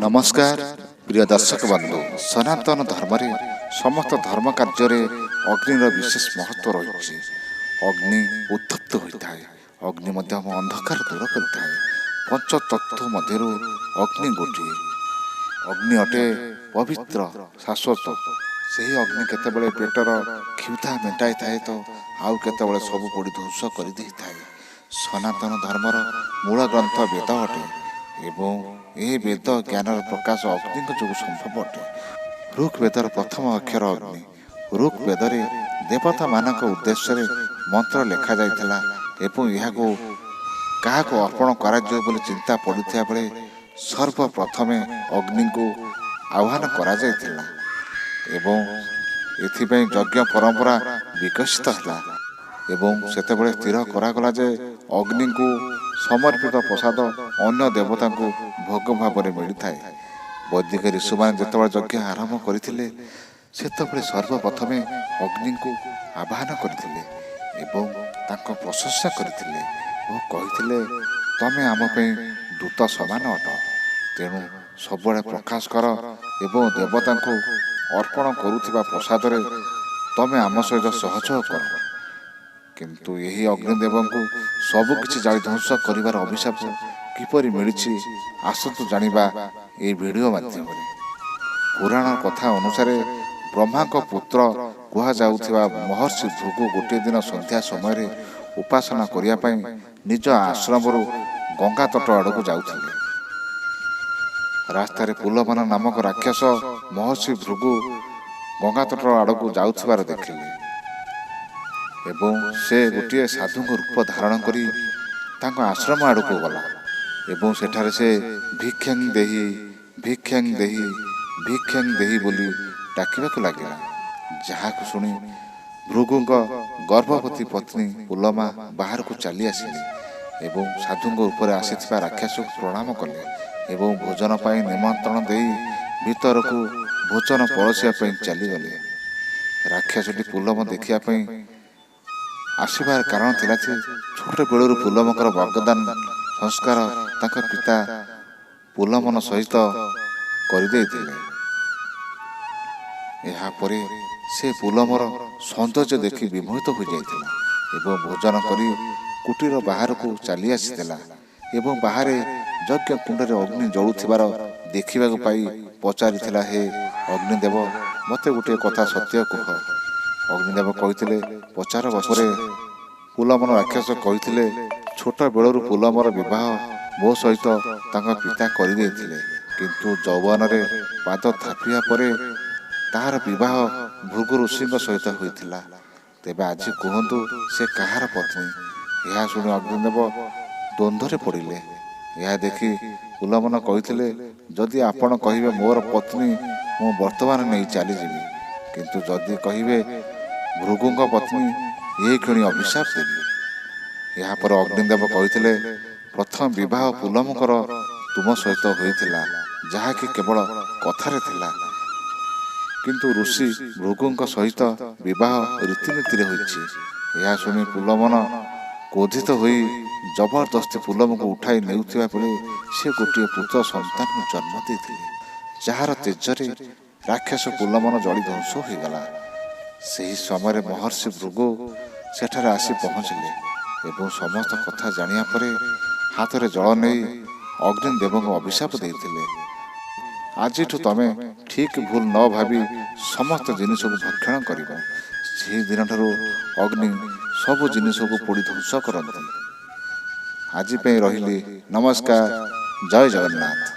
ନମସ୍କାର ପ୍ରିୟ ଦର୍ଶକ ବନ୍ଧୁ, ସନାତନ ଧର୍ମରେ ସମସ୍ତ ଧର୍ମ କାର୍ଯ୍ୟରେ ଅଗ୍ନିର ବିଶେଷ ମହତ୍ତ୍ୱ ରହିଛି। ଅଗ୍ନି ଉତ୍ତପ୍ତ ହୋଇଥାଏ, ଅଗ୍ନି ମଧ୍ୟ ଆମ ଅନ୍ଧକାର ଦୂର କରିଥାଏ। ପଞ୍ଚତତ୍ତ୍ୱ ମଧ୍ୟରୁ ଅଗ୍ନି ଗୋଟିଏ। ଅଗ୍ନି ଅଟେ ପବିତ୍ର, ଶାଶ୍ୱତ। ସେହି ଅଗ୍ନି କେତେବେଳେ ପେଟର କ୍ଷୁଧା ମେଣ୍ଟାଇଥାଏ ତ ଆଉ କେତେବେଳେ ସବୁ ପୋଡ଼ି ଧ୍ୱଂସ କରିଦେଇଥାଏ। ସନାତନ ଧର୍ମର ମୂଳ ଗ୍ରନ୍ଥ ବେଦ ଅଟେ ଏବଂ ଏହି ବେଦ ଜ୍ଞାନର ପ୍ରକାଶ ଅଗ୍ନିଙ୍କ ଯୋଗୁଁ ସମ୍ଭବ ଅଟେ। ଋକ୍ ବେଦର ପ୍ରଥମ ଅକ୍ଷର ଅଗ୍ନି। ଋକ୍ ବେଦରେ ଦେବତାମାନଙ୍କ ଉଦ୍ଦେଶ୍ୟରେ ମନ୍ତ୍ର ଲେଖାଯାଇଥିଲା ଏବଂ ଏହାକୁ କାହାକୁ ଅର୍ପଣ କରାଯିବ ବୋଲି ଚିନ୍ତା ପଡ଼ିଥିବା ବେଳେ ସର୍ବପ୍ରଥମେ ଅଗ୍ନିଙ୍କୁ ଆହ୍ୱାନ କରାଯାଇଥିଲା ଏବଂ ଏଥିପାଇଁ ଯଜ୍ଞ ପରମ୍ପରା ବିକଶିତ ହେଲା ଏବଂ ସେତେବେଳେ ସ୍ଥିର କରାଗଲା ଯେ ଅଗ୍ନିଙ୍କୁ ସମର୍ପିତ ପ୍ରସାଦ ଅନ୍ୟ ଦେବତାଙ୍କୁ ଭୋଗ ଭାବରେ ମିଳିଥାଏ। ବୈଦିକ ଋଷିମାନେ ଯେତେବେଳେ ଯଜ୍ଞ ଆରମ୍ଭ କରିଥିଲେ, ସେତେବେଳେ ସର୍ବପ୍ରଥମେ ଅଗ୍ନିଙ୍କୁ ଆହ୍ୱାନ କରିଥିଲେ ଏବଂ ତାଙ୍କ ପ୍ରଶଂସା କରିଥିଲେ ଓ କହିଥିଲେ, ତମେ ଆମ ପାଇଁ ଦୂତ ସମାନ ଅଟ, ତେଣୁ ସବୁବେଳେ ପ୍ରକାଶ କର ଏବଂ ଦେବତାଙ୍କୁ ଅର୍ପଣ କରୁଥିବା ପ୍ରସାଦରେ ତମେ ଆମ ସହିତ ସହଯୋଗ କର। କିନ୍ତୁ ଏହି ଅଗ୍ନିଦେବଙ୍କୁ ସବୁକିଛି ଜାଳି ଧ୍ୱଂସ କରିବାର ଅଭିଶାପ କିପରି ମିଳିଛି, ଆସନ୍ତୁ ଜାଣିବା ଏହି ଭିଡ଼ିଓ ମାଧ୍ୟମରେ। ପୁରାଣ କଥା ଅନୁସାରେ ବ୍ରହ୍ମାଙ୍କ ପୁତ୍ର କୁହାଯାଉଥିବା ମହର୍ଷି ଭୃଗୁ ଗୋଟିଏ ଦିନ ସନ୍ଧ୍ୟା ସମୟରେ ଉପାସନା କରିବା ପାଇଁ ନିଜ ଆଶ୍ରମରୁ ଗଙ୍ଗା ତଟ ଆଡ଼କୁ ଯାଉଥିଲେ। ରାସ୍ତାରେ ପୁଲମାନ ନାମକ ରାକ୍ଷସ ମହର୍ଷି ଭୃଗୁ ଗଙ୍ଗା ତଟ ଆଡ଼କୁ ଯାଉଥିବାର ଦେଖିଲେ ଏବଂ ସେ ଗୋଟିଏ ସାଧୁଙ୍କ ରୂପ ଧାରଣ କରି ତାଙ୍କ ଆଶ୍ରମ ଆଡ଼କୁ ଗଲା ଏବଂ ସେଠାରେ ସେ ଭିକ୍ଷାଂ ଦେହି, ଭିକ୍ଷାଂ ଦେହି, ଭିକ୍ଷାଂ ଦେହି ବୋଲି ଡାକିବାକୁ ଲାଗିଲା, ଯାହାକୁ ଶୁଣି ଭୃଗୁଙ୍କ ଗର୍ଭବତୀ ପତ୍ନୀ ପୁଲମା ବାହାରକୁ ଚାଲି ଆସିଲେ ଏବଂ ସାଧୁଙ୍କ ଉପରେ ଆସିଥିବା ରାକ୍ଷସକୁ ପ୍ରଣାମ କଲେ ଏବଂ ଭୋଜନ ପାଇଁ ନିମନ୍ତ୍ରଣ ଦେଇ ଭିତରକୁ ଭୋଜନ ପରସିବା ପାଇଁ ଚାଲିଗଲେ। ରାକ୍ଷସଟି ପୁଲମ ଦେଖିବା ପାଇଁ ଆସିବାର କାରଣ ଥିଲା ଯେ ଛୋଟ ବେଳରୁ ପୁଲମଙ୍କର ବଗଦାନ ସଂସ୍କାର ତାଙ୍କ ପିତା ପୁଲମନ ସହିତ କରିଦେଇଥିଲେ। ଏହାପରେ ସେ ପୁଲମର ସୌନ୍ଦର୍ଯ୍ୟ ଦେଖି ବିମୋହିତ ହୋଇଯାଇଥିଲା ଏବଂ ଭୋଜନ କରି କୁଟୀର ବାହାରକୁ ଚାଲି ଆସିଥିଲା ଏବଂ ବାହାରେ ଯଜ୍ଞ କୁଣ୍ଡରେ ଅଗ୍ନି ଜଳୁଥିବାର ଦେଖିବାକୁ ପାଇ ପଚାରିଥିଲା, ହେ ଅଗ୍ନିଦେବ, ମୋତେ ଗୋଟିଏ କଥା ସତ୍ୟ କୁହ। ଅଗ୍ନିଦେବ କହିଥିଲେ, ପଚାର। ପରେ ପୁଲମନ ରାକ୍ଷସ କହିଥିଲେ, ଛୋଟ ବେଳରୁ ପୁଲମର ବିବାହ ମୋ ସହିତ ତାଙ୍କ ପିତା କରିଦେଇଥିଲେ, କିନ୍ତୁ ଯୌବନରେ ପାଦ ଥାପିବା ପରେ ତାହାର ବିବାହ ଭୃଗୁ ଋଷିଙ୍କ ସହିତ ହୋଇଥିଲା। ତେବେ ଆଜି କୁହନ୍ତୁ, ସେ କାହାର ପତ୍ନୀ? ଏହା ଶୁଣି ଅଗ୍ନିଦେବ ଦ୍ୱନ୍ଦ୍ୱରେ ପଡ଼ିଲେ। ଏହା ଦେଖି ପୁଲମନ କହିଥିଲେ, ଯଦି ଆପଣ କହିବେ ମୋର ପତ୍ନୀ, ମୁଁ ବର୍ତ୍ତମାନ ନେଇ ଚାଲିଯିବି, କିନ୍ତୁ ଯଦି କହିବେ ଭୃଗୁଙ୍କ ପତ୍ନୀ, ଏହି କ୍ଷଣି ଅଭିଶାପ ଦେବି। ଏହାପରେ ଅଗ୍ନିଦେବ କହିଥିଲେ, ପ୍ରଥମ ବିବାହ ପୁଲମଙ୍କର ତୁମ ସହିତ ହୋଇଥିଲା, ଯାହାକି କେବଳ କଥାରେ ଥିଲା, କିନ୍ତୁ ଋଷି ଭୃଗୁଙ୍କ ସହିତ ବିବାହ ରୀତିନୀତିରେ ହୋଇଛି। ଏହା ଶୁଣି ପୁଲମନ କ୍ରୋଧିତ ହୋଇ ଜବରଦସ୍ତି ପୁଲମକୁ ଉଠାଇ ନେଉଥିବା ବେଳେ ସେ ଗୋଟିଏ ପୁତ୍ର ସନ୍ତାନକୁ ଜନ୍ମ ଦେଇଥିଲେ, ଯାହାର ତେଜରେ ରାକ୍ଷସ ପୁଲମନ ଜଳି ଧ୍ୱଂସ ହୋଇଗଲା। ସେହି ସମୟରେ ମହର୍ଷି ଭୃଗୁ ସେଠାରେ ଆସି ପହଞ୍ଚିଲେ ଏବଂ ସମସ୍ତ କଥା ଜାଣିବା ପରେ ହାତରେ ଜଳ ନେଇ ଅଗ୍ନିଦେବଙ୍କୁ ଅଭିଶାପ ଦେଇଥିଲେ, ଆଜିଠୁ ତମେ ଠିକ୍ ଭୁଲ ନ ଭାବି ସମସ୍ତ ଜିନିଷକୁ ଭକ୍ଷଣ କରିବ। ସେହି ଦିନଠାରୁ ଅଗ୍ନି ସବୁ ଜିନିଷକୁ ପୋଡ଼ି ଧ୍ୱଂସ କରନ୍ତି। ଆଜି ପାଇଁ ରହିଲି, ନମସ୍କାର, ଜୟ ଜଗନ୍ନାଥ।